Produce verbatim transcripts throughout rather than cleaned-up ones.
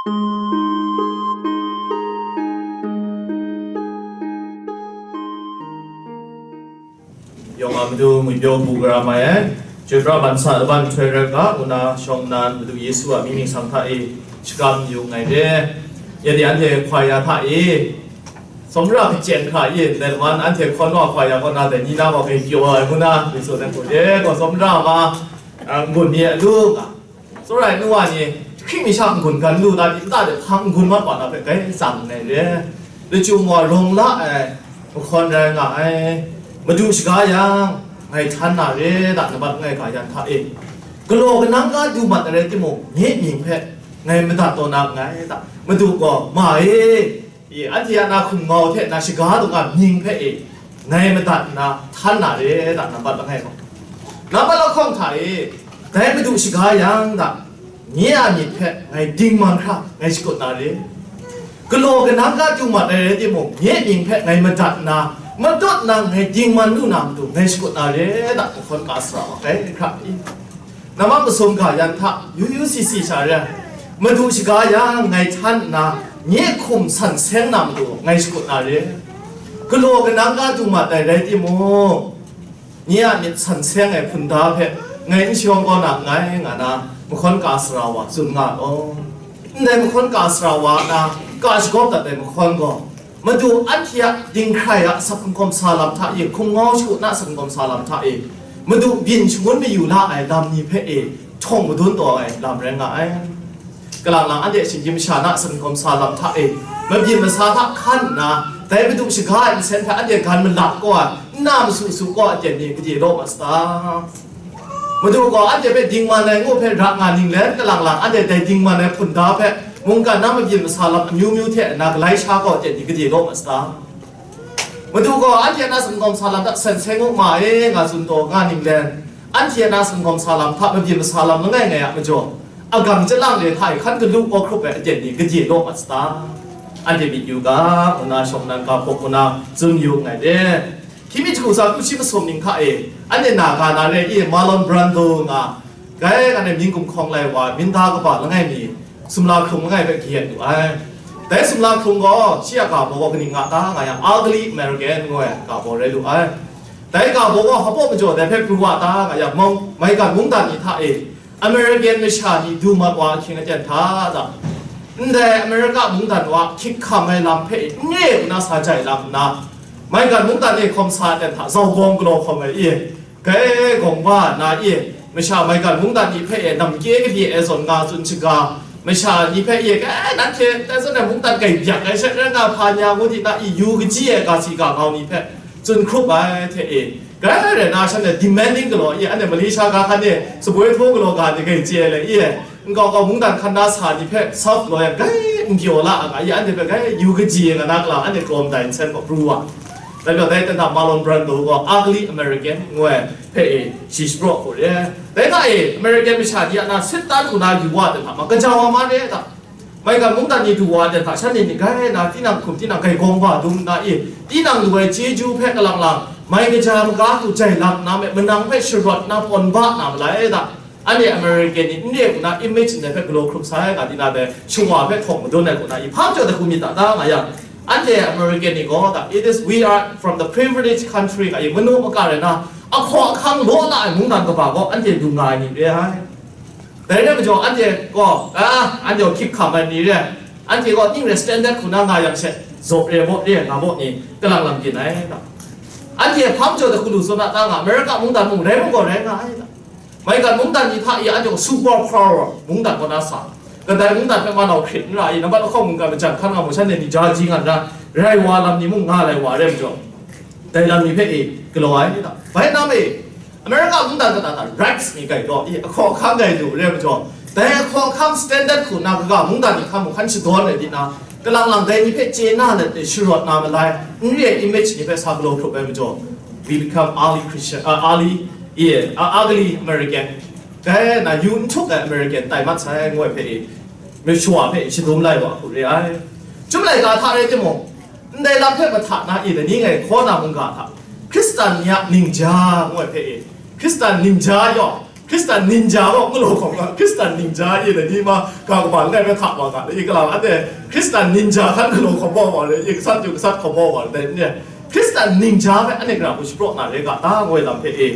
Yawng a matu ngwi pyaw hku gara mai ai, chyoi pra ban sa laban nhtoi rai ga, ngu na shawng nnan Madu Yesu a mying ningsang hta e shakram yu nngai re. Ya de anhte hkawai ya hta e, tsawmra kachyen hkra e, ndai laman anhte hkawn wa hkawai ya kaw na dai ni na gaw kai pyaw ai ngu na, Yesu dan hku de gaw tsawmra ma, a, n-gun mi a lu ga. Tsawra ai nu wa ni, hkring mi sha n-gun gan lu na, nta de hpang n-gun mat wa na hpe gai tsang nngai re. Lachyum wa rawng la ai mahkawn rai nga ai. Madu shaga yang, ngai htan na re da, laban langai ga yan hta e. Galaw kanang ga du mat ai rai timung, nye mying hpe ngai madat taw na nngai da. Madu gaw, ma e, I, anhte a na hkum ngau hte na shaga dum a mying hpe e, ngai madat nna htan na re da, nambat langai gaw. Nambat lahkawng hta e, dai Madu shaga yang da, nye a myit hpe ngai dingman hkra ngai shakut na re. Galaw kanang ga du mat ai rai timung, nye mying hpe ngai madat nna, matut nang ngai dingman lu na matu ngai shakut na re da, mahkawn ka sara wa ai hkra i. Nambat masum ga yan hta, yu yu si si sha re ai. Madu shaga yang ngai htan nna, nye hkum san seng na matu ngai shakut na re. Galaw kanang ga du mat ai rai timung, nye a myit san seng ai hpunda hpe ngai n shawng kau na nngai, nga na mahkawn ka sara wa tsun nga law. Ndai mahkawn ka sara wa na ka shagawp dat ai mahkawn gaw, Madu anhte a dinghkrai a asak hkungkawm sa lam hta e, hkum ngau shagu na asak hkungkawm sa lam hta e, Madu byin shangun mayu la ai lam ni hpe e, htawng madun taw ai lam rai nga ai. Kalang lang anhte shinggyim masha na asak hkungkawm sa lam hta e, mabyin masa hta hkan nna, dai Madu shaga ai nsen hpe anhte gan malap kaw ai, nna masu su kaw ai aten ni gade law ma sata? Madu gaw anhte hpe dingman ai ngu hpe ra nga ninglen, kalang lang anhte dai dingman ai hpunda hpe mungkan na mabyin masa lam amyu myu hte na galai sha gaw ten di gade law ma sata? Madu gaw anhte na singkawm sa lam hta sen seng u ma e, nga tsun taw nga ninglen, anhte na singkawm sa lam hta mabyin masa lam langai ngai a majaw, agang chyalang re hta e hkan galu kau hkrup ai aten ni gade law ma sata? Anhte myit yu ga, ngu na shawng nnan ga hpaw ngu na tsun yu nngai de. Hkying mi jahku tsa kru shi masum ning hta e, anhte na ga na re i, Marlon Brando nga, gai nga na mying gumhkawng lai wa, minda kaba langai mi, sumla hkrung langai hpe kayen lu ai. Dai sumla hkrung gaw, shi a ga baw gaw kaning nga ta nga yang, Ugly American ngu ai ga baw rai lu ai. Dai ga baw gaw hpa majaw dai hpe pru wa ta nga yang, mung, maigan mungdan ni hta e, American masha ni du mat wa ahkying aten hta, ndai America mungdan wa hkyik hkam ai lam hpe n re nna sa jai lam nna, maigan mungdan e hkawm sa ai aten hta zaubawng galaw hkawm ai i, gai gawng ba na i, masha maigan mungdan ni hpe e namkye gade ai zawn nga tsun shaga, masha ni hpe e, gai nanhte tai zawn ai mungdan gai byak ai sha rai nga hpa ni a ngu di na i, yu kaji ai ga si ga ngau ni hpe tsun hkrup ai hte e, Grai rai na, shanhte demanding galaw i, anhte Malaysia ga hkan e, saboi htaw galaw ga ni gai chye ai le i, nkau kau mungdan hkan na sa ni hpe self galaw yang, grai n pyaw la a nga i, anhte hpe grai yu kaji nga na kala, anhte kawm dai nsen gaw pru wa. Dai gaw, dai hta Marlon Brando gaw Ugly American ngu ai hpe e, shi shapraw hku re. Dai hta e, American masha ni a na sit tan hku na yu wa, dai hta ma, kaja wa ma re ta? Maigan mungdan ni du wa ai hta shanhte ni gai na, tinang hkum tinang gai gawng ba dum na i, tinang lu ai chyeju hpe kalang lang, mai kaja maga hku jai lam na me, manang hpe sharawt na, pawn ba na malai da. Anhte American ni n re hku na image ndai hpe galaw hkrup sai nga di na dai shawa hpe htawng madun ai hku na i, hpa jaw da hku myit ta ta nga yang, anhte American ni gaw da, it is, we are from the privileged country nga i, manu maka rai na, ahkaw ahkang law la ai mungdan kaba gaw anhte du nga ai ni re ai. Dai rai majaw, anhte gaw, a, anhte gaw hkyik hkam ai ni re, anhte gaw ning re standard hku na nga yang she, zaw re baw re nga baw ni, kalang lang byin ai, da. Anhte hpa majaw da hku lu tsun a ta nga, America mungdan mung rai mung gaw rai nga ai, da. Maigan mungdan ni hta i anhte gaw super power mungdan kaw na sa, kadai mungdan hpe manau hkrit n ra i, nambat lahkawng mungkan majan hkan nga mu shanhte ni ja ji nga nna, rai wa lam ni mung nga lai wa re majaw, dai lam ni hpe e galaw ai, da. Bai na me, America mungdan kata hta rights ni gai gaw i, ahkaw ahkang gai lu re majaw, dai ahkaw ahkang standard hku na kaga mungdan ni hkan mung hkan shadawn ai di na, kalang lang dai ni hpe chye na let e sharawt na malai, n re ai image ni hpe sa galaw hkrup ai majaw, we become ugly Christian, uh, ugly, yeah, uh, ugly American. Dai na yu n htup ai American tai mat sai, ngu ai hpe e, mashawa hpe shadum lai wa hku re ai. Chyum laika hta rai timung, ndai lam hpe mahta na i, dai ni ngai hkaw na mungga hta, Hkristan ni a ningja ngu ai hpe e, Hkristan ningja yawng, Hkristan ninja gaw n galaw hkawm ga, Hkristan ninja e dai ni ma, ga kaba langai rai hta wa ga, i galang anhte Hkristan ninja hkan galaw hkawm wa wa re, i gasat yu gasat hkawm wa wa re, dai ni, Hkristan ninja hpe anhte gara hku shapraw na re ga ta, ngoi lam hpe e.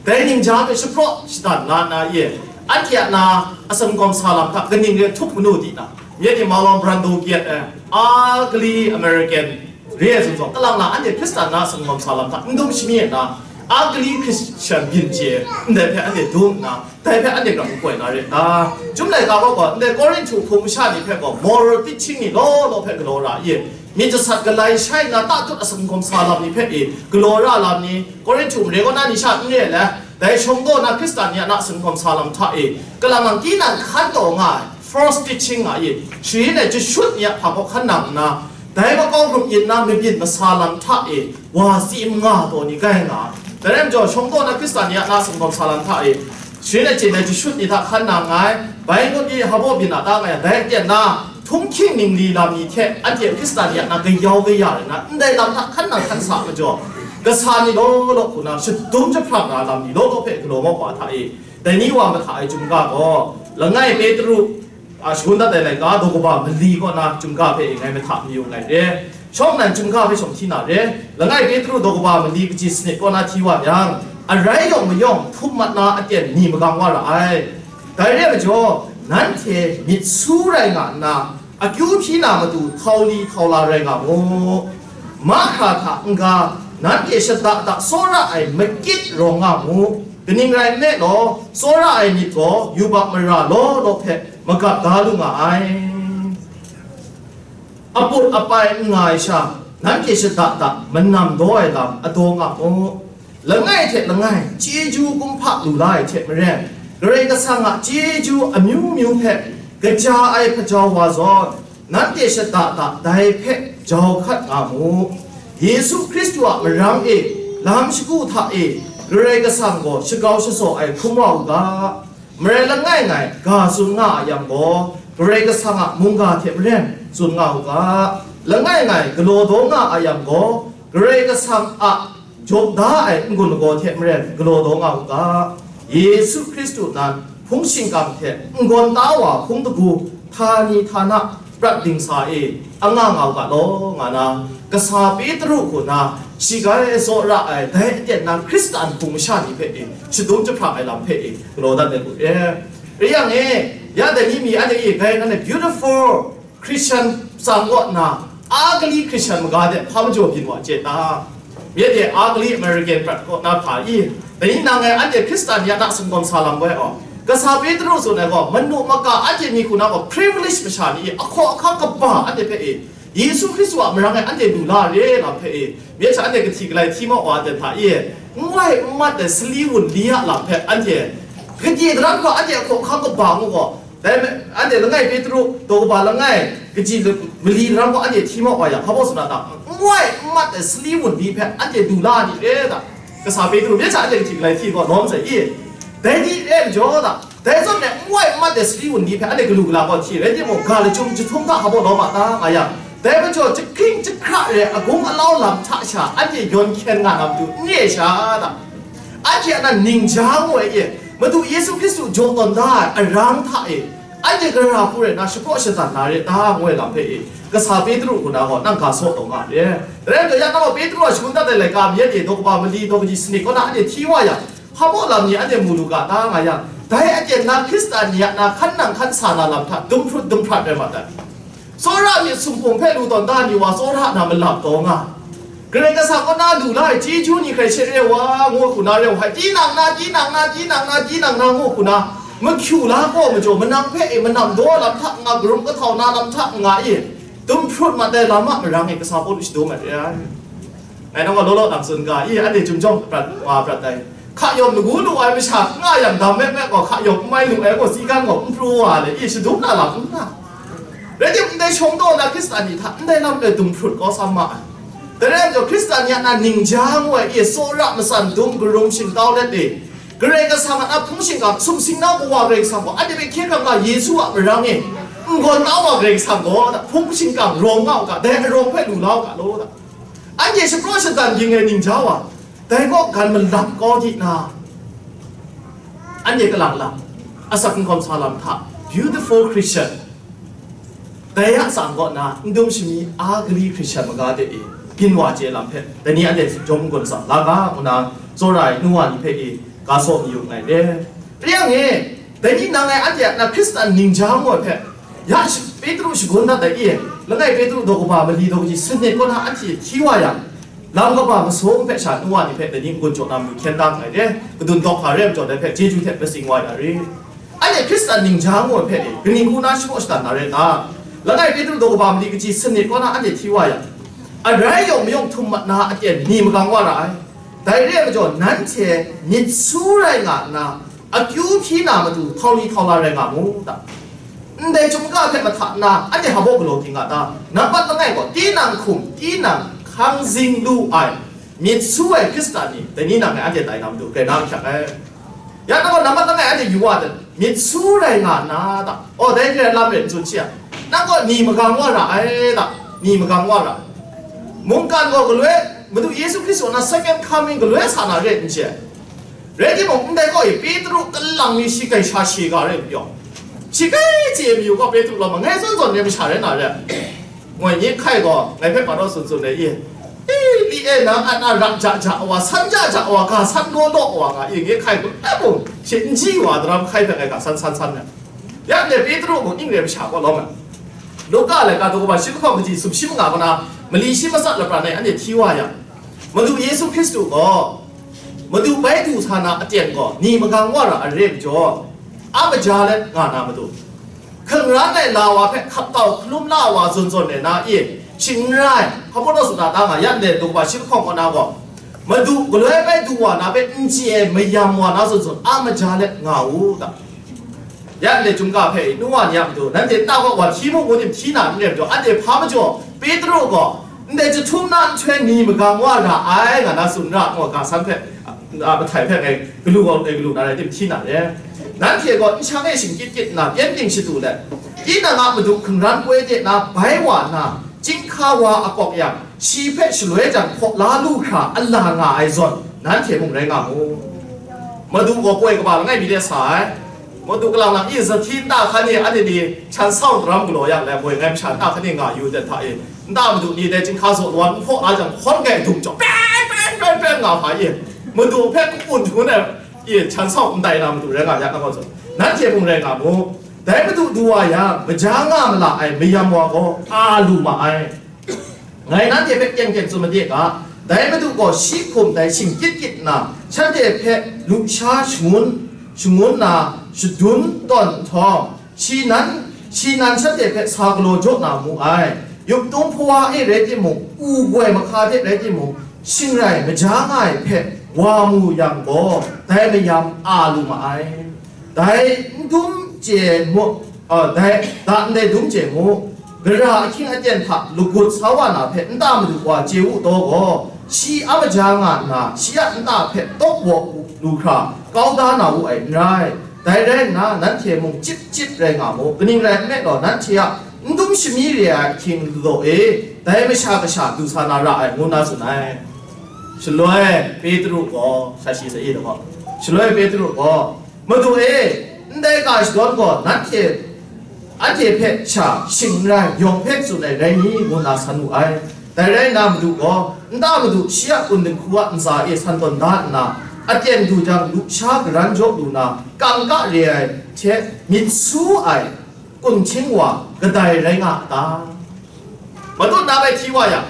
Dai ninja hpe shapraw shadan na na e, anhte a na atsam kawmsa lam hta kaning re htup manu di na, myen e Marlon Brando kyet ai, ugly American, re ai zumzaw, kalang na anhte Hkristan na atsam kawmsa lam hta n dum shami ai na, ugly Christian byin chye ndai hpe anhte dum nna, dai hpe anhte grau n koi na re ta? Chyum laika gaw gaw, ndai Korinhtu hpung masha ni hpe gaw moral teaching ni law law hpe galaw ra i, myit jasat galai shai nna tatut atsam kawmsa lam ni hpe i galaw ra lam ni, Korinhtu mare kaw na ni sha n re ai le, dai shawng daw na Hkristan ni a na atsam kawmsa lam hta e, kalang nang tinang hkan taw nga ai, false teaching nga i, sharin ai jashut ni a hpa kaw hkan nang nna, dai makau grup yin na mabyin masa lam hta e wa tsim nga taw ni gai nga ai. Dai rai majaw, shawng daw na Hkristan ni a na atsam kawmsa lam hta e, sharin ai chyen ai jashut ni hta hkan nang ai, bai ngut i hpa baw byin a ta nga yang, dai aten na htunghking ningli lam ni hte anhte Hkristan ni a na gayau gaya rai na, ndai lam hta hkan nang hkan sa majaw, kasa ni law law hku na shadum jahprang na lam ni law law hpe galaw maw wa hta e, dai ni wa mahta ai chyum ga gaw, langai Petru, a, shagun dat ai laika, daw kaba mali kaw na chyum ga hpe e ngai mahta mayu nngai re. Shawng nnan chyum ga hpe shawng hti na re. Langai Petru daw kaba mali kaji sanit kaw na hti wa yang, arai yawng mayawng htum mat na aten ni magang wa ra ai. Dai re ai majaw, nanhte myit su rai nga nna, akyu hpyi na matu htau li htau la rai nga mu. Mahkra hta n-ga, nanhte shada da tsawra ai makit rawng nga mu. Kaning rai nme law, tsawra ai myit gaw yubak mara law law hpe magap da lu nga ai. Aput apai n nga ai sha, nanhte shada da manam daw ai lam adaw nga mu. Langai hte langai chyeju kumhpa lu la ai hte maren, Karai Kasang a chyeju amyu myu hpe kaja ai hpajau wa zawn, nanhte shada da dai hpe jau hkat nga mu. Yesu Hkristu a marang e, lam shagu hta e, Karai Kasang gaw shakau shasaw ai hkrum wa u ga. Marai langai ngai ga tsun nga a yang gaw, Karai Kasang a mungga hte maren tsun nga u ga. Langai ngai galaw daw nga a yang gaw, Karai Kasang a jaw da ai n-gun lagaw hte maren galaw daw nga u ga. Yesu Hkristu nan hpung shingkang hte n-gawn ta wa hpung dagu htani htana prat dingsa e anga nga u ga law, nga na, kasa Petru hku na shi grai tsaw ra ai dai aten na Hkristan hpung masha ni hpe e shadum jahprang ai lam hpe e galaw dat ai hku re. Rai yang e, ya dai ni mi anhte e gai ngan ai beautiful Christian tsang kaw nna, ugly Christian maga de hpa majaw byin wa chye ta? Myit e ugly American prat kaw na hpa i, dai ni nang e anhte Hkristan ni a na sumgawm sa lam gaw, kasa Petru tsun ai gaw, manu maka anhte mi hku na gaw, privilege masha ni i, ahkaw ahkang kaba anhte hpe e, Yesu Hkristu a marang e anhte lu la re lam hpe e, myit sha anhte kahti galai hti maw wa ai hta i, n wai n mat ai sali wunli a lam hpe anhte, gade daram gaw anhte ahkaw ahkang kaba ngu gaw, dai me, anhte langai Petru daw kaba langai kaji lu-, mali daram gaw anhte hti maw wa yang, hpa baw tsun na ta? N wai n mat ai sali wunli hpe anhte lu la ni re ta? Kasa Petru myit sha anhte kahti galai hti gaw lawm sai i, dai ni re majaw ta? Dai zawn e n wai n mat ai sali wunli hpe anhte galu gala gaw hti, rai timung, ga lachyum jahtum hta hpa baw lawm a ta nga yang, dai majaw jahkring jahkra re ai agung alau lam hta sha anhte yawn hkyen nga na matu n re sha ta? Anhte a nan ningja ngu ai e, Madu Yesu Hkristu jaw tawn da ai arang hta e, anhte gara hku rai na shapraw shadan na re ta ngu ai lam hpe e, kasa Petru hku na gaw nang ga saw taw nga re. Rai nna, ya nang gaw Petru a shangun dat ai laika myit e daw kaba mali daw kaji sanit kaw na anhte hti wa yang, hpa baw lam ni anhte mu lu ga ta nga yang, dai aten na Hkristan ni a na hkan nang hkan sa na lam hta dumhprut dumhprat rai mat ai. Tsawra myit sumhpung hpe lu tawn da ni wa tsawra na malap taw nga. Karai Kasang kaw na lu la ai chyeju ni hkrai she re wa, ngu hku na re wa, tinang na, tinang na, tinang na, tinang na, ngu hku na, mahkyu la gaw majaw, manang hpe e manam daw lam hta nga, karum kahtau na lam hta nga e, dumhprut mat ai lam a marang e kasa Pawlu shadum ai re ai. Ngai nang gaw law law nang tsun ga i, anhte chyum jawng prat wa prat ai. Hka yawm lagu lu ai masha nga yang dam me me gaw, hka yawm n mai lu ai gaw, si gan gaw n pru wa le, i shadum na lam n nga. Rai timung, ndai shawng daw na Hkristan ni hta ndai lam e dumhprut kau sam ma ai. Dai rai majaw, Hkristan ni a na ningja ngu ai e, tsawra matsan dum karum shingtau let e, Karai Kasang a na hpung shingkang sumsing na Kawa Karai Kasang gaw, anhte hpe hkye hkrang ga Yesu a marang e n-gawn na wa Karai Kasang gaw, hpung shingkang rawng nga u ga, dai arawng hpe lu la u ga law, anhte shapraw shadan ging ai ningja wa, dai kaw gan malap kau di na, Anhte kalang lang, asak nhtawm sa lam hta, beautiful Christian, dai a tsang kaw na, n dum shami, ugly Christian maga de e, byin wa chye lam hpe, dai ni anhte jawm n-gun tsang la ga, ngu na, tsawra ai nu wa ni hpe e, ga saw mayu nngai re. Rai yang e, dai ni nang e anhte a na Hkristan ningja ngu ai hpe, ya shi-, Petru shagun dat ai e, langai Petru daw kaba mali daw kaji sanit kaw na anhte hti wa yang, lam kaba masum hpe sha nu wa ni hpe dai ni n-gun jaw na matu hkyen da nngai re, kadun dawk hka re ai majaw dai hpe chyeju hte matsing wa ya re. Anhte Hkristan ningja ngu ai hpe e, kaning hku na shapraw shadan na rai ta? Langai Petru daw kaba mali kaji sanit kaw na anhte hti wa yang, arai yawng mayawng htum mat na aten ni magang wa ra ai. Dai re ai majaw, nanhte myit su rai nga nna, akyu hpyi na matu htau ni htau la rai nga mu ta? Ndai chyum ga hpe mahta nna, anhte hpa baw galaw ging nga ta? Nambat langai gaw, tinang hkum, tinang hkang zing lu ai, myit su ai Hkristan ni, dai ni nang e anhte tai na matu, grai na mahkyak ai. Ya nang gaw nambat langai anhte yu wa dat, myit su rai nga nna ta? Oh, dai hte lam rai n tsun shi a? Nang gaw ni magang wa ra ai ta? Ni magang wa ra ai. Mungkan gaw galoi, Madu Yesu Hkristu na second coming galoi sa na re n chye? Rai timung, ndai gaw e, Petru kalang mi shi kai sha shiga re n pyaw. Shi kai chye mayu gaw, Petru lam mangai zawn zawn re masha rai na re. Ngoi nye hkai gaw, ngai hpe pa raw tsun tsun ai i, i, li e na, a na rak ja ja wa, san ja ja wa, ga san law law wa nga i, nye hkai gaw, a bung, shi n ji wa, daram hkai hpe ngai ga san san san ai. Ya ndai Petru mung ning re masha kaw lawm ai. Luka laika daw kaba shi lahkawng kaji sumshi manga kaw na, mali shi matsat lapran ai anhte hti wa yang, Madu Yesu Hkristu gaw, Madu bai du sa na aten gaw, ni magang wa ra ai re majaw, a maja let nga na matu, hkungran ai la wa hpe hkap kau hkalum la wa zawn zawn rai na e, shing n rai, hpa baw taw tsun na ta nga, ya ndai daw kaba shi lahkawng kaw na gaw, Madu galoi bai du wa na hpe n chye ai mayam wa na zawn zawn a maja let nga u ta? Ya ndai chyum ga hpe nu wa ni a matu, nanhte nta kaw wa hti mu ngu tim hti na n re majaw, anhte hpa majaw, Petru gaw, ndai jahtum na nhtoi ni magang wa ra ai, nga na tsun ra ngu ga san hpe, a, mahtai hpe ngai galu gaw, ngai galu na rai tim hti na re. Nanhte gaw nshang e shingkyit kyit nna, pyengdin shadu let, tinang a madu hkungran poi de na bai wa nna, chyinghka wa a kawk yang, shi hpe shaloi jang hkaw la lu hkra a la nga ai zawn, nanhte mung rai nga mu. Madu gaw poi kaba langai mi de sa ai. Madu kalang lang i, zahti nta hkan e anhte ni htan sau daram galaw yang, lai moi ngai masha nta hkan e nga yu dat hta e, nta madu ni dai chyinghka zaw lawan n hkaw la jang, hkawn grai dung chyawm, pen, pen, pen, pen nga hpa e, madu hpe n-un hkun ai, i, htan sau ndai na madu rai nga ya na gaw zawn, nanhte mung rai nga mu. Dai madu du wa yang, maja nga ma la ai mayam wa gaw a lu ma ai. Ngai nanhte hpe teng teng tsun made ga, dai madu gaw shi hkum dai shingkyit kyit nna, shanhte hpe lusha shangun, shangun na shadun tawn nhtawm, shi nan, shi nan shanhte hpe sa galaw jaw na mu ai. Yup tung hpawa e rai timung, u goi mahka hte rai timung, shing rai maja nga ai hpe wa mu yang gaw, dai mayam a lu ma ai. Dai n dum chye mu, a, dai, da ndai dum chye mu, gara ahkying aten hta lagut sa wa na hpe nta madu wa chye u taw gaw, shi a maja nga nna, shi a nta hpe tawk waw lu hkra kau da na wu ai n rai. Dai rai nna, nanhte mung chyip chyip rai nga mu, kaning rai nme law, nanhte a n dum shami re ai ahkying law e, dai Masha Kasha du sa na ra ai, ngu na tsun ai. Shaloi Petru gaw, sa shi sa i da gaw, shaloi Petru gaw, Madu e, ndai ga shadawn gaw nanhte, anhte hpe sha shing n rai, yawng hpe tsun ai rai ni? Ngu nna san wu ai. Dai rai nna, Madu gaw, nta madu shi a kun dinghku a ntsa e san tawn da nna, aten du jang, lusha garan jaw lu na, kangka re ai hte myit su ai kunhting wa kadai rai nga a ta? Madu na bai hti wa yang,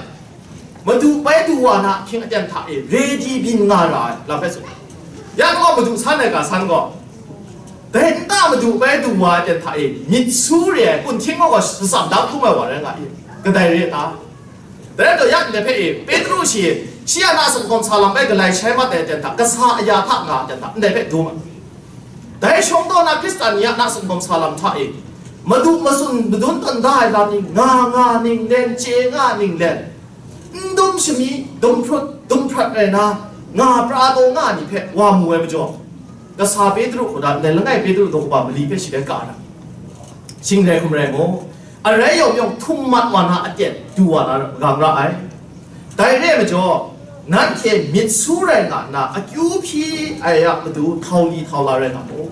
Madu bai du wa na ahkying aten hta e ready byin nga ra ai lam hpe tsun. Ya gaw Madu san ai ga san gaw, dai nta Madu bai du wa ai aten hta e myit su re ai kunhting wa gaw shatsam da hkrum ai wa rai nga i, kadai re a ta? Dai rai taw, ya ndai hpe e, Petru shi, shi a na sumhkawm sa lam bai galai shai mat ai aten hta, kasa aya hta nga aten hta, ndai hpe dum ai. Dai shawng taw na Hkristan ni a na sumhkawm sa lam hta e, madu matsun madun tawn da ai lam ni nga nga ninglen, chye nga ninglen, n dum shami, dum hprut, dum hprat rai na, nga pra taw nga ni hpe wa mu ai majaw, kasa Petru hku da ndai langai Petru daw kaba mali hpe shi bai ka ai. Shing rai hkum rai mu, arai yawng yawng htum mat wa na aten du wa na gang ra ai. Dai re ai majaw, Nanhte myit su rai nga nna, akyu hpyi ai a matu htau li htau la rai nga mu.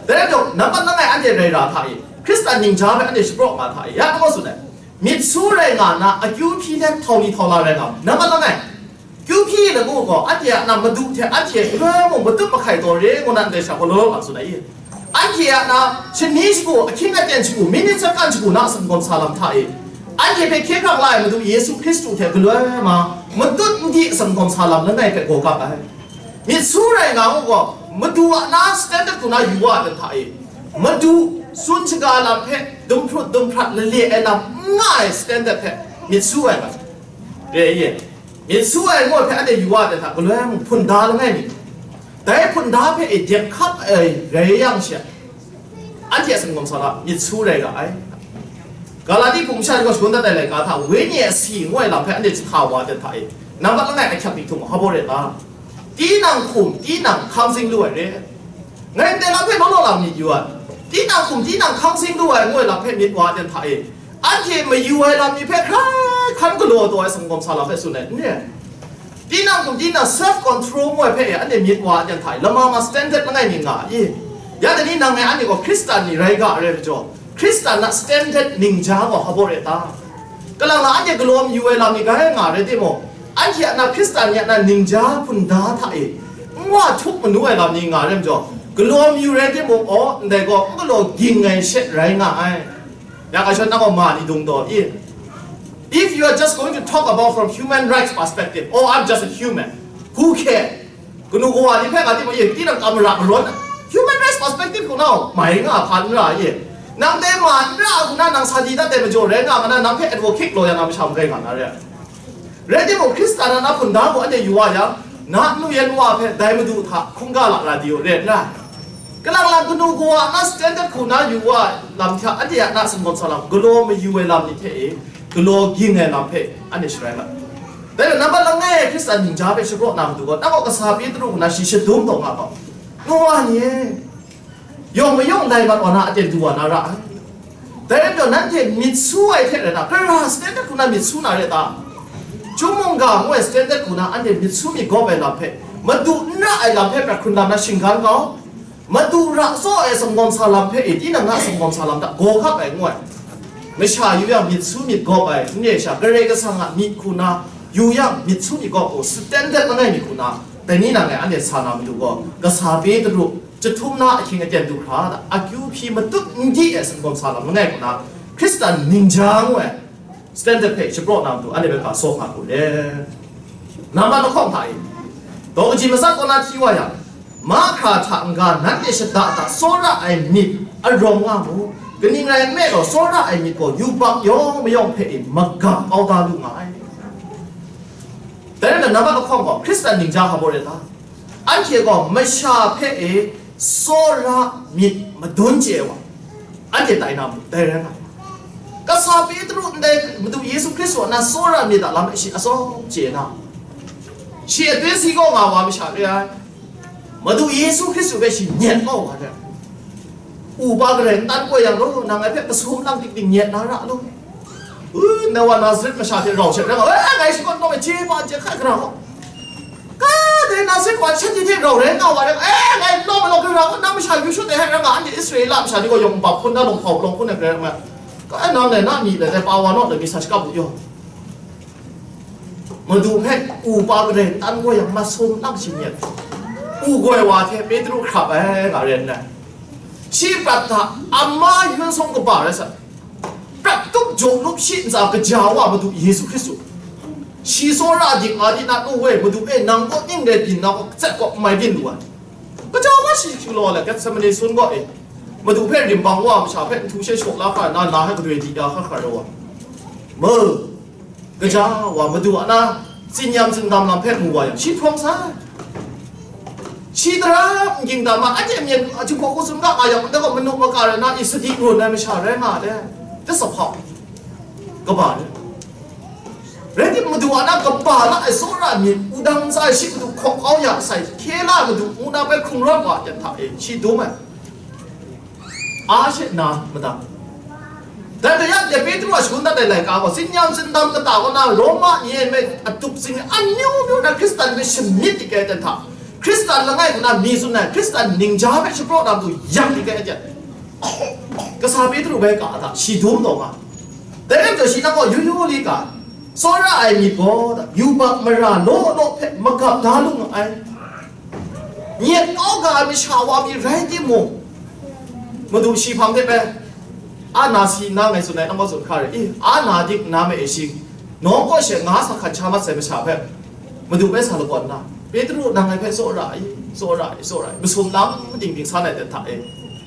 Dai rai majaw, nambat langai anhte rai ra hta e, Hkristan ningja hpe anhte shapraw nga hta e, ya ngu tsun ai. Myit su rai nga nna, akyu hpyi let htau li htau la rai nga mu. Nambat langai, kyu hpyi lamu gaw, anhte a na madu hte anhte galoi mung matut mahkai taw re ngu na ndai sha gaw law law nga tsun ai i? Anhte a na shani shagu, ahkying aten shagu, minit sakan shagu na a sumgawn sa lam hta e, anhte hpe hkye hkrang la ai Madu Yesu Hkristu hte galoi ma, matut n di a sumgawn sa lam langai hpe gaw gap ai. Myit su rai nga u gaw, Madu a na standard hku na yu wa ai hta e, Madu tsun shaga lam hpe dumhprut dumhprat lale ai lam n nga ai standard hpe myit su ai mat. Re ye, myit su ai ngu ai hpe anhte yu wa ai hta, galoi mung hpun da langai mi, dai hpun da hpe e dep hkap ai rai yang she, anhte a sumgawn sa lam myit su rai ga ai. Galati hpung masha ni gaw shangun dat ai laika hta, wenyi asi ngu ai lam hpe anhte jahka wa ai hta e, nambat langai ahkyak myi htum hpa baw re ta? Tinang hkum, tinang hkang zing lu ai re. Ngai ndai lam hpe law law lam myit yu ai. Tinang hkum, tinang hkang zing lu ai ngu ai lam hpe myit wa ai hta e, anhte mayu ai lam ni hpe hkrai hkan galaw taw ai sumgawn sa lam hpe tsun ai, n re? Tinang hkum, tinang self control ngu ai hpe e, anhte myit wa ai hta e, lama ma standard langai mi nga i? Ya dai ni nang ngai anhte gaw Hkristan ni rai ga ai rai majaw, Hkristan a standard ningja gaw hpa baw re ta? Kalang na anhte galaw mayu ai lam ni grai nga rai timung, anhte a na Hkristan ni a na ningja hpun da hta e, n wa htup manu ai lam ni nga rai majaw, galaw mayu rai timung, aw, ndai gaw n galaw ging ai she rai nga ai. Ya ga shawng nang gaw ma ni dung taw i? If you are just going to talk about from human rights perspective, oh, I'm just a human, who care? Kanu kawa ni hpe nga timung, e, tinang kam ra marawn, human rights perspective hku na, mai nga hpa n ra i? Nang dai ma n ra hku na, nang sa di dat ai majaw rai nga, nga na, nang hpe advocate law yang na masha n rai nga na re. Rai timung, Hkristan a na hpun da gaw anhte yu wa yang, na nu yan wa hpe dai Madu hta hkungga la ra di u, re n rai? Kalang lang kanu kawa a na standard hku na yu wa lam hta, anhte a na sumgawn sa lam galaw mayu ai lam ni hte e, galaw ging ai lam hpe anhte sharai mat. Dai gaw, nambat langai Hkristan ningja hpe shapraw na matu gaw, nang gaw kasa Petru hku na shi shadum taw nga gaw, Noa ni e, yawng mayawng lai mat wa na aten du wa na ra ai. Dai rai majaw, nanhte myit su ai hte rai na, hkra standard hku na myit su na re ta? Chyum mungga ngu ai standard hku na anhte myit su myit gawp ai lam hpe, Madu n ra ai lam hpe prat hkrun lam na shinggan kau, Madu ra tsaw ai sumgawn sa lam hpe e, tinang a sumgawn sa lam hta gaw gap ai ngu ai. Masha yu yang myit su myit gawp ai, n re sha, Karai Kasang a myit hku na yu yang myit su myit gawp u, standard langai mi hku na, dai ni nang e anhte sa na matu gaw, kasa Petru jahtum na ahkying aten du hkra, akyu hpyi matut n di ai sumgawn sa lam langai hku na, Hkristan ningja ngu ai standard hpe shapraw na matu anhte hpe ga saw hpa hku le. Nambat lahkawng hta e, daw kaji matsat kaw na hti wa yang, mahkra hta n-ga nanhte shada hta tsawra ai myit arawng nga mu. Kaning rai nme law, tsawra ai myit gaw yubak yawng mayawng hpe e maga kau da lu nga ai. Dai rai nna, nambat lahkawng gaw, Hkristan ningja hpa baw re ta? Anhte gaw masha hpe e tsawra myit madun chye ai wa, anhte tai na matu, dai rai nga ai. Kasa Petru ndai Madu Yesu Hkristu a na tsawra myit a lam e shi atsawm chye na, shi a tun si kaw nga wa masha re ai. Madu Yesu Hkristu hpe shi nyet kau wa ai. Upa Karai n tan koi yang gaw, nang ngai hpe kasum lang tik tik nyet na ra law. U, na wa Nazaret masha hte rau shat rai nga, e, ngai shi kaw n lawm ai, chye hpa n chye hkai hkra gaw. Ka dai Nazaret wa shanhte hte rau rai nga wa rai, e, ngai lawm ai law, hkra gaw, nang masha yu shut ai hkra nga, anhte Israela masha ni gaw yawng nbap hkun na, lunghkau palawng hkun ai hkra nga. Ka nang le na myi le dai pa wa naw le mi sa shakap u yaw. Madu hpe upa Karai n tan gaw yang, masum lang shi nyet. U goi wa hte Petru hkrap ai, nga rai nna, shi prat hta ama yun sawng kaba rai sa, prat tup jaw lup shi ntsa kaja wa Madu Yesu Hkristu, shi tsawra dik nga di na, nu we, Madu e, nang kaw ning rai byin na kaw, kacet kaw n mai byin lu ai. Kaja wa shi hkying law let, Getsemane sun gaw e, Madu hpe rim bang wa masha hpe nhtu she shaw la hkra nna, na hpe gadoi di ya hkra hkra rawt wa. Mu, kaja wa Madu a na tsinyam tsindam lam hpe mu wa yang, shi hprawng sai. Shi tara n ging dam ma, anhte myen a, Jinghpaw hku tsun ga nga yang, ndai gaw manu maka rai na i, sadi run ai masha rai nga le, dasa hpau kaba ni. Rai timung, Madu a na kaba la ai tsawra myit, wudang ntsa e shi madu hkaw kau ya sai, hkye la madu ngu na bai hkrung rawt wa ai hta e shi dum ai. A she na madat. Dai rai yang, Petru a shangun dat ai laika gaw, tsin-yam tsindam kata kaw na Roma ni e me atup sing amyu myu na Hkristan ni hpe shamyit dik ai ten hta, Hkristan langai kaw na mi tsun ai, Hkristan ningja hpe shapraw na matu yang dik ai ten, kasa Petru bai ka hta shi dum taw nga. Dai rai majaw shi nang gaw yu yu li ga, tsawra ai myit gaw, yubak mara law law hpe magap da lu nga ai. Nyet kau ga ai masha wa mi rai timung, Madu shi hpang de bai, a na si na ngai tsun ai, nang gaw tsun hkra rai i, a na dik nna ma e shi, nawng kaw she nga sa hkan sha mat sai masha hpe, Madu bai sa lakawn nna, Petru, nang ngai hpe tsawra i, tsawra i, tsawra i, masum lang ting ting san ai ten hta e,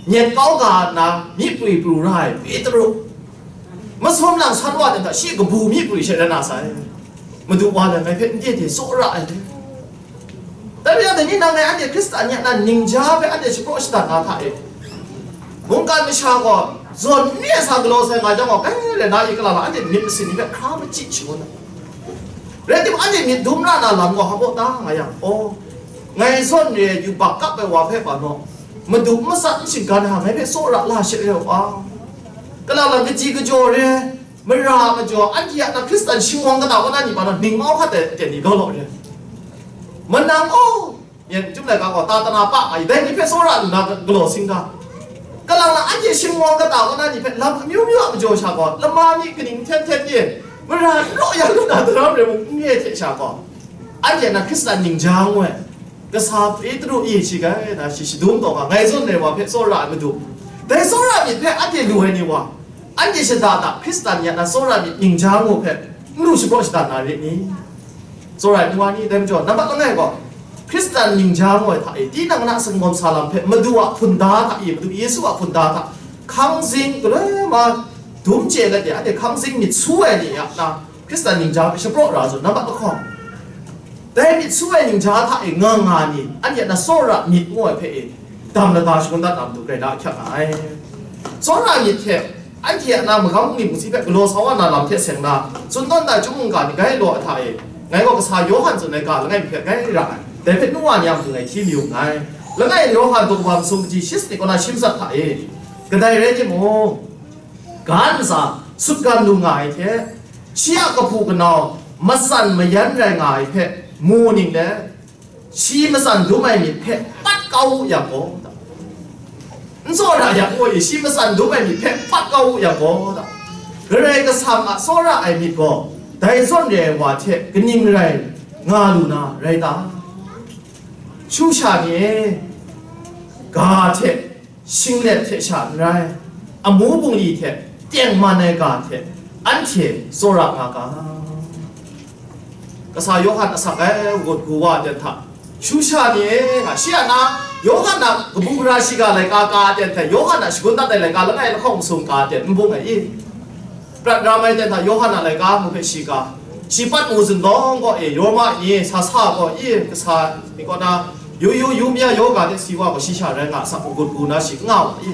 nyet kau ga nna myi prwi pru ra ai Petru, masum lang san wa ten hta shi kabu myi prwi she rai na sai. Madu wa lai ngai hpe n de de tsawra ai. Dai rai yang, dai ni nang ngai anhte Hkristan ni a ningja hpe anhte shapraw shadan na hta e, mungkan masha gaw zawn mi ai sa galaw sai nga jang gaw, kai rai na i, kala la anhte myit masin ni hpe hkra machyi shangun ai. Rai timung, anhte myit dum ra na lam gaw hpa baw ta nga yang, aw, ngai zawn re ai yubak kap ai wa hpe pa naw, Madu n matsat n shinggan ai, ngai hpe tsawra la she re ai wa, kala la kaji kajaw re ai, mara majaw, anhte a na Hkristan shingbawng kata kaw na ni pa naw, ning mau hkat ai ten ni galaw re ai. Manang, aw, yen chyum laika gaw, ta tana pa ai, dai ni hpe tsawra lu na galaw sing ga. Kalang na anhte shingbawng kata kaw na ni hpe lam amyu myu a majaw sha gaw, lama mi kaning hten hten ye, mara n raw ya lu na daram rai mung n re hte sha gaw, anhte na Hkristan ningja ngu ai. Kasa Petru e shi gai na shi shadum taw nga, ngai zawn ai wa hpe tsawra ai Madu. Dai tsawra myit hpe anhte lu ai ni wa, anhte shada da Hkristan ni a na tsawra myit ningja ngu hpe n lu shapraw shadan na rit ni? Tsawra ai ni wa ni, dai majaw, nambat langai gaw, Hkristan ningja ngu ai hta e, tinang na sangawm sa lam hpe Madu a hpunda hta e, Madu Yesu a hpunda hta hkang zing galoi ma dum chye let e, anhte hkang zing myit su ai ni a na, Hkristan ningja hpe shapraw ra zawn, nambat lahkawng, dai myit su ai ningja hta e nga nga ni, anhte a na tsawra myit ngu ai hpe e, dam lata shangun dat na matu grai da ahkyak nga ai. Tsawra myit hte anhte a na magam bungli bungsi hpe galaw sa wa na lam hte seng na, tsun tawn da chyum mungga ni gai law ai hta e, ngai gaw kasa Yawhan tsun ai ga langai mi hpe gai ra ai. Dai hpe nu wa ni a matu ngai hti mayu nngai. Langai Yawhan daw kaba masum kaji shi sanit kaw na shi matsat hta e, kadai rai timung, ga ntsa sutgan lu nga ai hte, shi a kahpu kanau matsan mayan rai nga ai hpe mu ning let, shi matsan dum ai myit hpe pat kau u yang gaw, n tsawra yang gaw, shi matsan dum ai myit hpe pat kau u yang gaw, Karai Kasang a tsawra ai myit gaw dai zawn re ai wa hte kaning rai nga lu na rai ta? Shusha ni e, ga hte shinglet hte sha n rai, amu bungli hte tengman ai ga hte anhte tsawra nga ga. Kasa Yawhan asak ai ngut gu wa ten hta, Shusha ni e, nga shi a na, Yawhan a kabu gara shiga laika ka ten hte, Yawhan a shagun dat ai laika langai lahkawng masum ka ten n bung ai i? Prat ram ai ten hta Yawhan a laika mu hpe shi ka, shi patmu zunlawng gaw e, Roma ni sa sa gaw i, kasa ni kaw na, yu yu yu mya yoga de si wa gaw shi sha rai nga, sa hku gut gu na shi n nga wa i?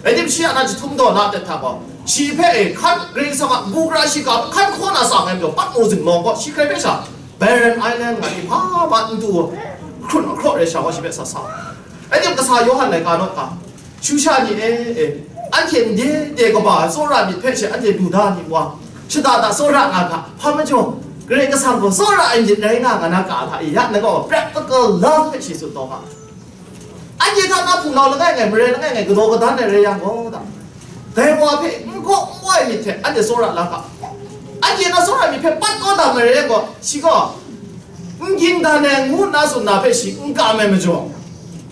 Rai tim, shi a na jahtum daw na ten hta gaw, shi hpe e hkan, Karai Kasang a bu gara shi ka hkan hkaw na tsang ai majaw, patmu zunlawng gaw shi hkrai hpe sha, Barren Island nga ni hpa ma n du, hkrun hkraw rai sha gaw shi hpe sa sa. Rai tim, kasa Yawhan laika naw ka, Shusha ni e, e, anhte n de de kaba ai tsawra myit hpe she anhte du da ni wa, shada da tsawra nga ga, hpa majaw, Karai Kasang gaw tsawra ai myit rai nga nga na ka hta i, ya na gaw practical love hpe shi tsun taw nga. Anhte hta na hpunau langai ngai, mare langai ngai, kadaw kadan ai rai yang gaw da, dai wa hpe n kaw n wai myit hte anhte tsawra la ga. Anhte na tsawra myit hpe pat kau da mare yang gaw, shi gaw, n ging dan ai ngu nna tsun na hpe shi n kam ai majaw,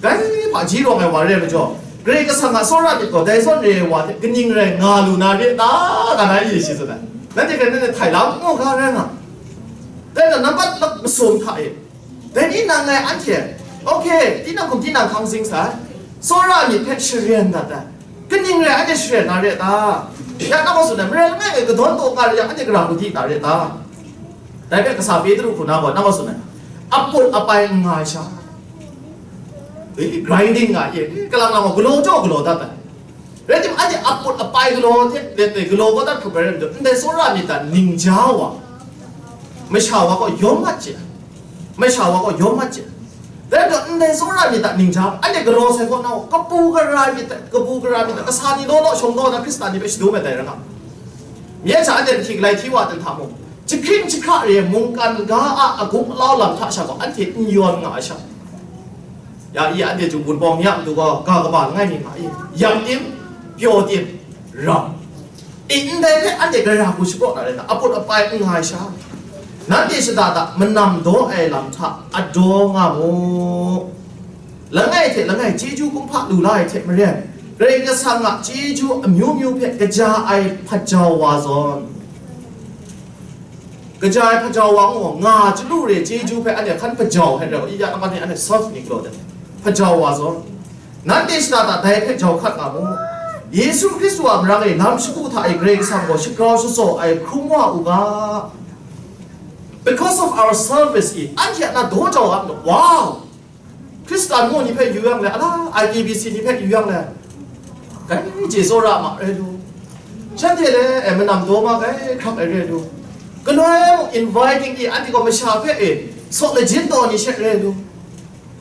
dai hpaji rawng ai wa re ai majaw, Karai Kasang a tsawra myit gaw dai zawn re ai wa hte kaning rai nga lu na re ta, nga na ye shi tsun ai. Nanhte hkrai nanhte htai la mu ga rai nga. Dai na nambat lap masum hta e, dai ni nang ngai anhte, ok, tinang hkum tinang hkang zing sai, tsawra myit hpe sharen dat ai. Kaning rai anhte sharen na re ta? Ya nang gaw tsun ai, mare langai ngai kadawn taw nga re yang, anhte gara kadi na re ta? Dai hpe kasa Petru hku na gaw nang gaw tsun ai, aput apai n nga ai sha, e, grinding nga ye, e, kalang lang gaw galaw jaw galaw dat ai. Rai timung, anhte aput apai galaw hte let ai galaw kau dat hkrup ai rai majaw, ndai tsawra myit hta ningja wa, masha wa gaw yawm mat chye ai. Masha wa gaw yawm mat chye ai. Dai majaw, ndai tsawra myit hta ningja, anhte galaw sai kaw na, kabu gara myit hta, kabu gara myit hta, kasa ni law law shawng law na Hkristan ni hpe shadum ai dai rai nga. Mye hta anhte hti galai hti wa ten hta mung, jahkring jahkra re mungkan ga a agung alau lam hta sha gaw anhte n yawn nga ai sha, ya i anhte Jinghpaw ni a matu gaw ga kaba langai mi nga i, yang tim, pyaw tim, ram. I ndai hpe anhte gara hku shapraw na rai ta, aput apai n nga ai sha, nanhte shada da manam daw ai lam hta adaw nga mu. Langai hte langai chyeju kumhpa lu la ai hte maren, Karai Kasang a chyeju amyu myu hpe kaja ai hpajau wa zawn, kaja ai hpajau wa ngu, nga chyalu re chyeju hpe anhte hkan hpajau hte rau, i ya nampat ni anhte self ni galaw de, hpajau wa zawn, nanhte shada da dai hpe jau hkat nga mu. Yesu Hkristu a marang e lam shagu hta e Karai Kasang gaw shagrau shatsaw ai hkrum wa u ga. Because of our service i, anhte a na daw jau a, wow! Hkristan mu ni hpe yu yang le, ala, I P B C ni hpe yu yang le, kai je tsawra ma rai lu, shanhte le, e, manam daw ma kai hkrak ai rai lu, galoi mung inviting i, anhte gaw masha hpe, e, sawt lajin taw ni she rai lu,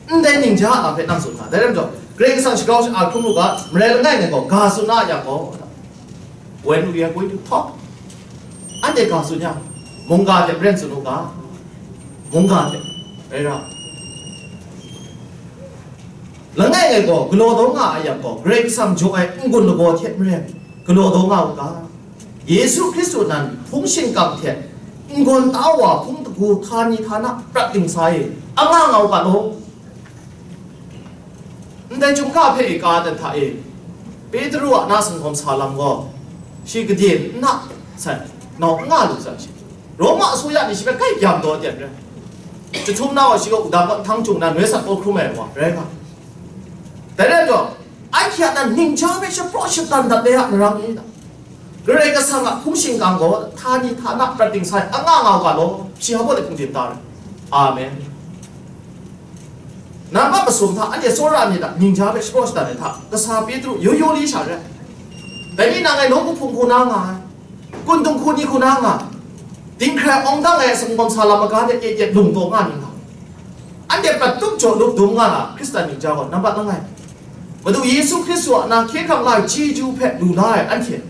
ndai ningja a hpe nang tsun nga. Dai rai majaw, Karai Kasang shagrau sha-, a hkrum u ga, marai langai ngai gaw ga tsun na yang gaw, When we are going to talk, anhte ga tsun yang, mungga hte maren tsun u ga, mungga hte rai ra. Langai ngai gaw galaw daw nga ai yang gaw, Karai Kasang jaw ai n-gun lagaw hte maren galaw daw nga u ga, Yesu Hkristu nan hpung shingkang hte n-gawn ta wa hpung dagu htani htana prat dingsa e anga nga u ga law. Ndai chyumhka hpe i ka dan hta e, Petru a na singkawm sa lam gaw, shi gade n na sai, nau n nga lu sai shi. Roma asuya ni shi hpe kai gyam daw ten re. Jahtum na wa shi gaw wudang kaw nhtang jung na noi sat kau hkrum ai wa rai nga. Dai rai taw, anhte a nan ningja hpe shapraw shatan dat ai a marang e na. Karai Kasang a hpung shingkang gaw htani htana prat dingsa ai anga nga u ga law, shi hpa baw de hpung tim ta ai. Amen. Nambat masum hta anhte tsawra myit a ningja hpe shapraw shatan ai hta, kasa Petru yu yu li sha rai. Dai ni nang ngai nawku hpung hku na nga ai, kun dung hku ni hku na nga ai, dinghkrai awng dang ai singkawm sa lam maga de e e lung taw nga ni nga. Anhte prat tup jaw lup dum nga na Hkristan ningja gaw nambat langai. Madu Yesu Hkristu a na hkye hkrang la ai chyeju hpe lu la ai anhte,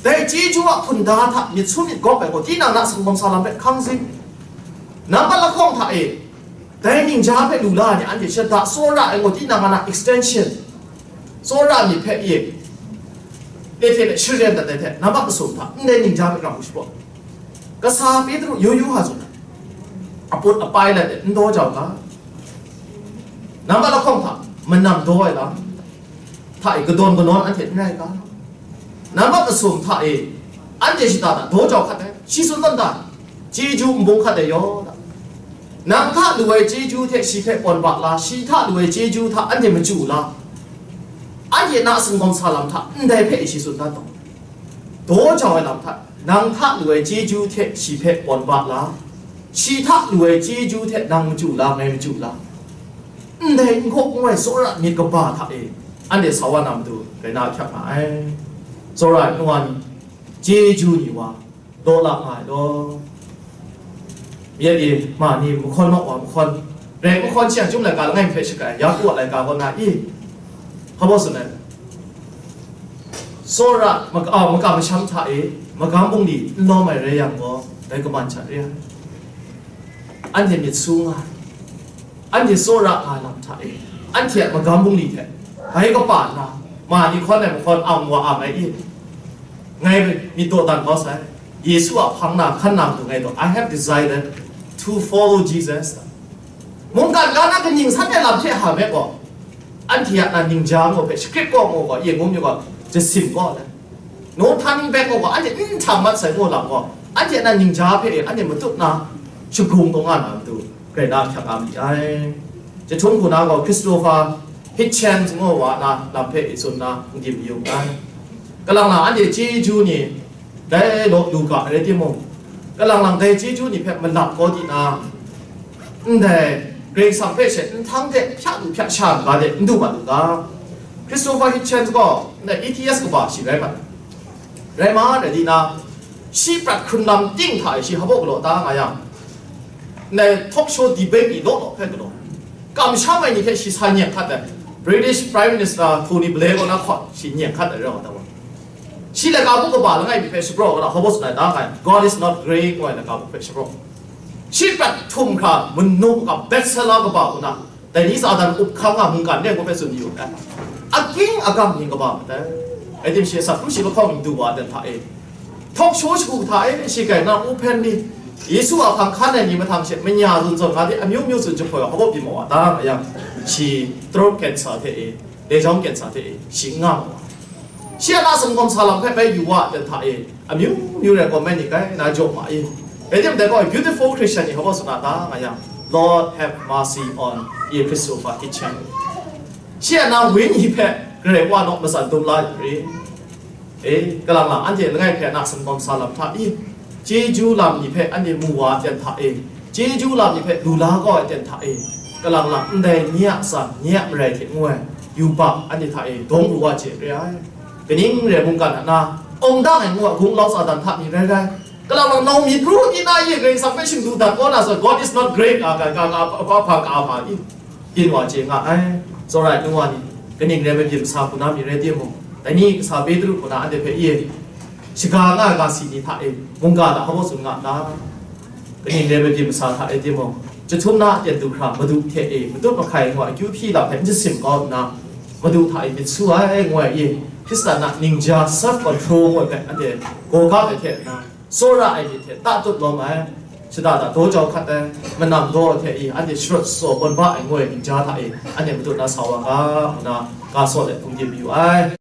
dai chyeju a hpunda hta myit su myit gawp ai gaw, tinang na singkawm sa lam hpe hkang zing. Nambat lahkawng hta e, dai ningja hpe lu la ai ni anhte shada tsawra ai gaw, tinang a na extension, tsawra myit hpe e, e hte sharen dat ai hte, nambat masum hta ndai ningja hpe rau shapraw. Kasa Petru yu yu hka tsun ai, aput apai let e n daw jau ga. Nambat lahkawng hta manam daw ai lam hta e kadawn kanawn anhte n rai ga. Nambat masum hta e anhte shada da daw jau hkat ai, shi tsun tawn da, chyeju nbung hkat ai yaw da. Nang hta lu ai chyeju hte shi hpe pawn ba la, shi hta lu ai chyeju hta anhte machyu la, anhte na singkawm sa lam hta ndai hpe shi tsun dan taw, daw jau ai lam hta, nang hta lu ai chyeju hte shi hpe pawn ba la, shi hta lu ai chyeju hte nang machyu la, ngai machyu la, ndai n hkaw n wai tsawra myit kaba hta e, anhte sa wa na matu rai na ahkyak nga ai. Tsawra ai nu wa ni, chyeju ni wa, daw la nga ai law. Myit e, ma ni mahkawn naw wa mahkawn, rai mahkawn shi a chyum laika langai hpe shakai, Yaku a laika kaw na i, hpa baw tsun ai, tsawra maka-, a, makam masham hta e magam bungli n lawm ai rai yang gaw, dai kaman hta re ai. Anhte myit su nga ai, anhte tsawra nga ai lam hta e, anhte a magam bungli hte bai kapa nna, ma ni hkawn ai mahkawn ang wa ang ai i, ngai myit dawdan kau sai. Yesu a hpang na hkan na matu ngai taw, I have decided to follow Jesus. Mungkan ga na kaning san ai lam hte hpa me gaw, anhte a na ningja ngu hpe shakrit gaw mu gaw, yen ngu myit gaw, jasim gaw le, no turning back gaw, anhte n htang mat sai mu lam gaw, anhte a na ningja hpe anhte matut na, shagrung taw nga na matu, grai na hkyak a ma ai. Jahtum hku na gaw Christopher Hitchens ngu wa na lam hpe i tsun na n-dim yu ai. Kalang na anhte chyeju ni dai law lu ga rai timung, kalang lang dai chyeju ni hpe malap kau di na, ndai Karai Kasang hpe she nhtang hte hpya lu hpya sha n ga de n du mat u ga. Christopher Hitchens gaw ndai E T S kaba shi rai mat. Rai ma, rai di na, shi prat hkrun lam ting hta e shi hpa baw galaw ta nga yang, ndai talk show debate ni law law hpe galaw, kamsham ai ni hte shi sa nyeng hkat ai, British Prime Minister Tony Blair kaw na hkawt shi nyeng hkat ai rau ai ta wa. Shi laika bu kaba langai mi hpe shapraw na, hawbawt tsun ai da ngai, God is not great, ngu ai laika bu hpe shapraw. Shi prat htum hkra, manu ga Bethsaida kaba u na, dai ni tsa dan up hkang a mungkan ne ngu hpe tsun yu ai. Aking agam ni kaba matai. Rai tim shi asak hkru shi lahkawng du wa dan hta e. Talk show shagu hta e, shi kai na u hpen ni, Yesu a hpang hkan ai ni mahtang she manya zun zawn nga de, amyu myu tsun jahpoi wa hawbawt byin maw wa da nga yang, shi throat cancer hte e, lejawng cancer hte e, shi n nga maw wa. Shi a na sumgawm sa lam hpe bai yu wa, dan hta e, amyu myu rai kawm ai ni kai na jaw ma i. Rai tim dai gaw, beautiful Christian ni hawbawt tsun a ta nga yang, Lord, have mercy on Christopher Hitchens. Shi a na wenyi hpe Karai Wa naw matsan dum la yu ri? E, kalang lang anhte langai hpe na sumgawm sa lam hta i, chyeju lam ni hpe anhte mu wa ai ten hta e, chyeju lam ni hpe lu la kau ai ten hta e, kalang lang ndai nye a tsa, nye a marai hte ngu ai yubak anhte hta e dawng lu wa hte re ai. Kaning rai mungkan a na, awng dang ai ngu ai gunglau tsa dan hta mi rai rai, kalang lang nau myit ru di na ye Karai Kasang hpe shingdu dat kau na sa, God is not great, a, ka, ka, ka, ka, ka, ka, ka, i. Yin wa chye nga ai, tsawra ai nu wa ni, kaning rai mabyin sa hku na mi rai timung, dai ni kasa Petru hku na anhte hpe i, shaga nga ai ga si ni hta e, mungga hta hkawm tsun nga nna, kaning rai mabyin sa hta e timung, chyahtum na a ten du hkra Madu hte e matut mahkai ai ngu ai akyu hpyi lam hpe n jasim kau nna, Madu hta e myit su ai ngu ai i, Hkristan a ningja self control ngu ai hpe anhte gaw ga ai hte nna, tsawra ai myit hte tatut lawm ai, shada da daw jau hkat ai, manam daw hte i anhte sharawt shaw gawn ba ai ngoi ningja hta e, anhte matut na sa wa ga, ngu na ga saw let hpung dim mayu ai.